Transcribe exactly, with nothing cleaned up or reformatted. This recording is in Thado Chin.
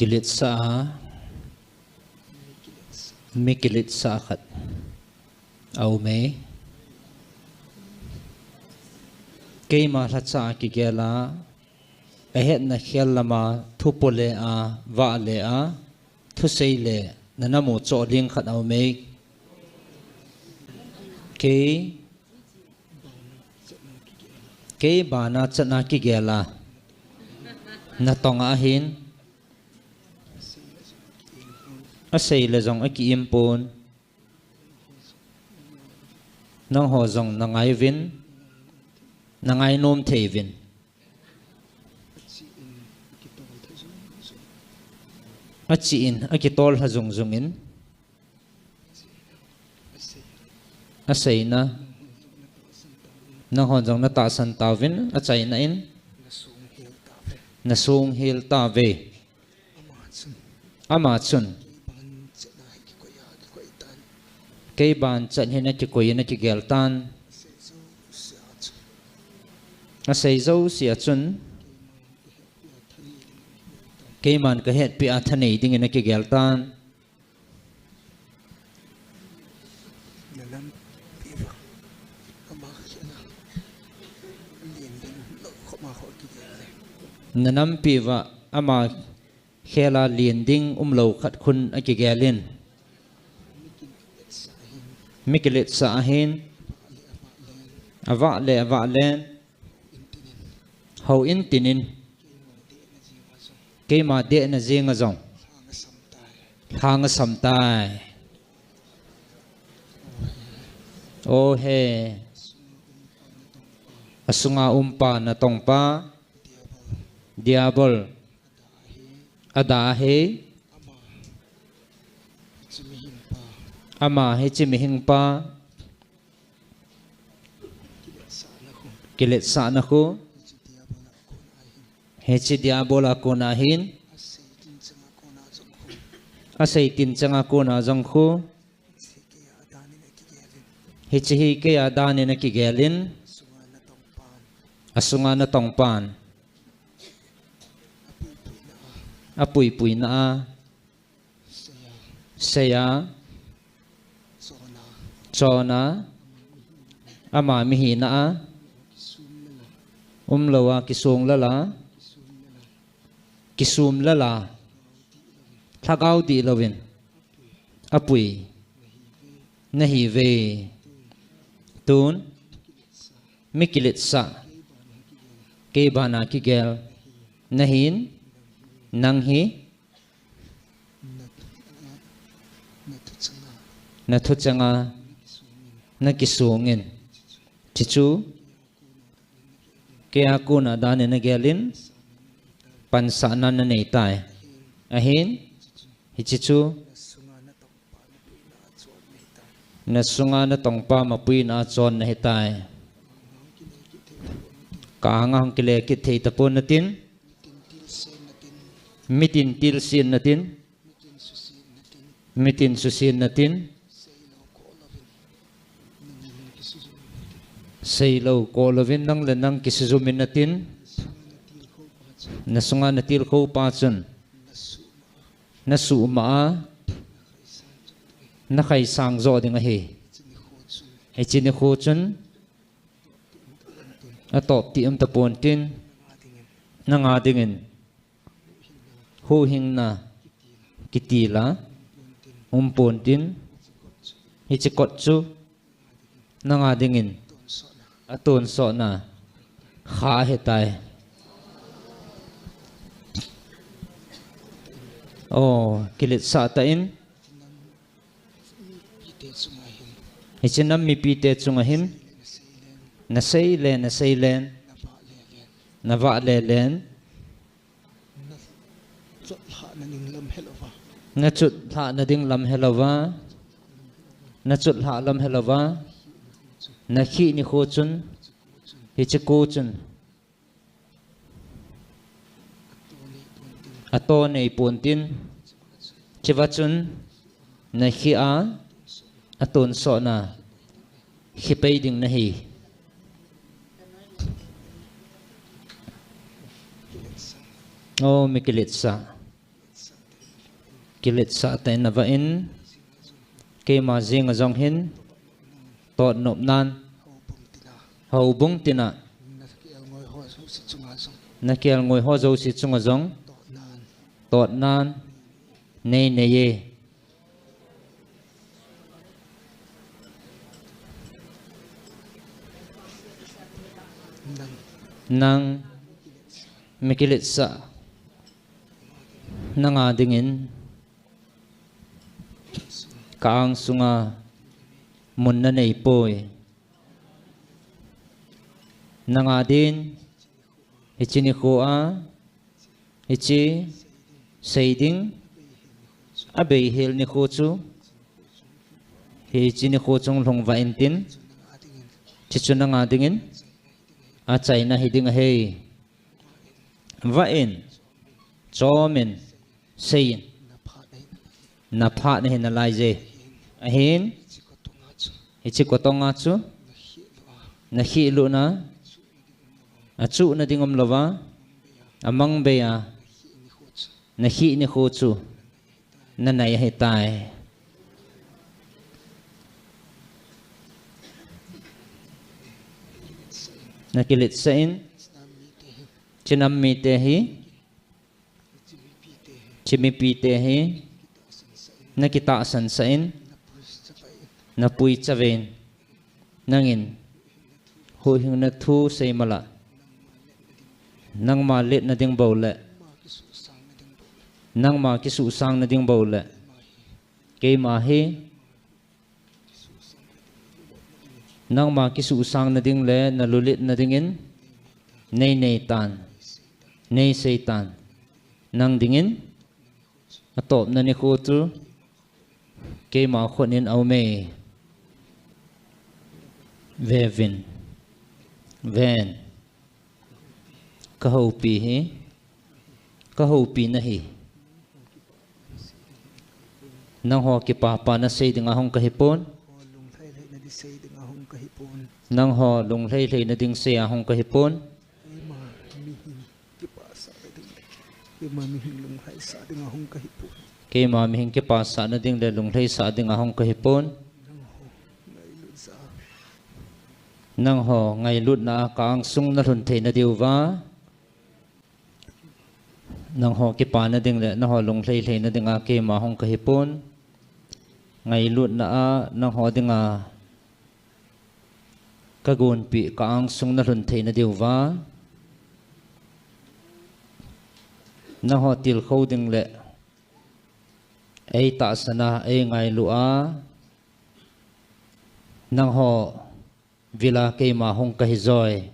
Kiletsah a, mi kiletsah khat aume. Keima lhacha kigel a, ahetna khel lama thu po le a, vah le a, thusei le, nana mu choh ding khat aume. Kei, kei bana chatna kigel a, natong ahin, asei le jong aki-im pon. Nangho jong nangai uvin, nangai nom thei uvin. Achi in, akitol lha jung jung in. Aseina. Nangho jong natahsan tauvin, achaina in. Nasung hel tauve. Ama chun. Kei ban chat hin akikoi in akigel tan. Asei jouse a chun. Keiman kahetpi a thanei dingin akigel tan. Nanampi uva ama khel a len ding umlou khat khun akigel in. Mi kiletsah ahin. Avah le avah len. Hou in tinin. Keima dehna jeng a jong. Lhang asam tai. O he. Asunga umpa natongpa. Diabol. Ada he. Ama hiche mihingpa. Kiletsahna khu. Hiche diabol a kona hin. Asei tin chang a kona jong khu. Hiche hi kei a danin akigel in. Asunga natongpan. Apuipuina a. Seia. Chona. Ama mihina a. Umlou a kisung lala. Kisum lala. Lhagao dih louvin. Apui. Nahiuve. Tun. Mi kiletsah. Kei bana kigel. Nahin. Nang hi. Nathu changa. Nakisungin. Hichu. Kei a kona danin nagel in. Pansahna nanei tai. Ahin. Hiche chu. Nasunga natongpa mapuina a chon nahitai. Ka anga hung kile kit thei tapon natin. Mitin tilsen natin. Mitin susen natin. Seilou koh louvin nang le nang kisujumin natin. Nasunga natilkhou pa chun. Nasuhma a. Nakhaisang jo ding ahi. Hiche nikho chun. Atop ti um tapon tin. Nanga dingin. Huhhingna. Kitila. Umpon tin. Hiche kot chu. Nanga dingin. Atonsotna. Kha ahitai. O, kiletsah tah in. Hiche nam mipite chunga hin. Nasei le, nasei len. Navah le len. Nachutlhah nading lam helouva. Nachutlhah lam helouva. Nakhih nikho chun. Hiche ko chun. Ato neipon tin. Hicheva chun. Nakhih a. Atonsotna. Khipei ding nahi. O, mi kiletsah. Kiletsah tah in ava in, keima jeng a jong hin, tot nop nan, houbung tina, na kelngoi ho jouse chunga jong, tot nan, nei nei e. Nang, mi kiletsah, nanga dingin, ka angsunga mun na nei poi. Nanga din, hiche nikho a, hiche sei ding, abeihel nikho chu, hiche nikho chu hung lhung vah in tin, hiche chu nanga dingin, achaina hi ding ahi. Vah in, chom in, sei in, na phat nahi nalai je. Ahin, hiche kotonga chu, na khihlut na, achuhna ding umlouva, amang bei a, na khih nikho chu, na nei ahitai. Na kiletsah in, hiche nam mite hi, hiche mipite hi, na kitahsan sah in, na pui chavin, nangin, huhhingna thu sei mala, nangma letna ding bou le, nangma kisuhsangna ding bou le, keima hi, nangma kisuhsangna ding le na lulitna dingin, nei nei tan, nei sei tan, nang dingin, atopna nikho chu, keima khut in aume, vevin, ven. Ka houpi hi, ka houpi nahi. Nangho kipapa na sei dinga hung kahipon. Nangho lunglhai lhai na ding sei a hung kahipon. Keima mihing kipasah na ding le lunglhaisah dinga hung kahipon. Nangho ngailutna a ka angsung na lhun theina diuva, nangho kipana ding le nangho lunglhai lhaina dinga keima hung kahipon. Ngailutna a nangho dinga ka gonpeh ka angsung na lhun theina diuva, nangho tilkhou ding le eitahsan a, eingailu a, nangho vila keima hung kahi joi.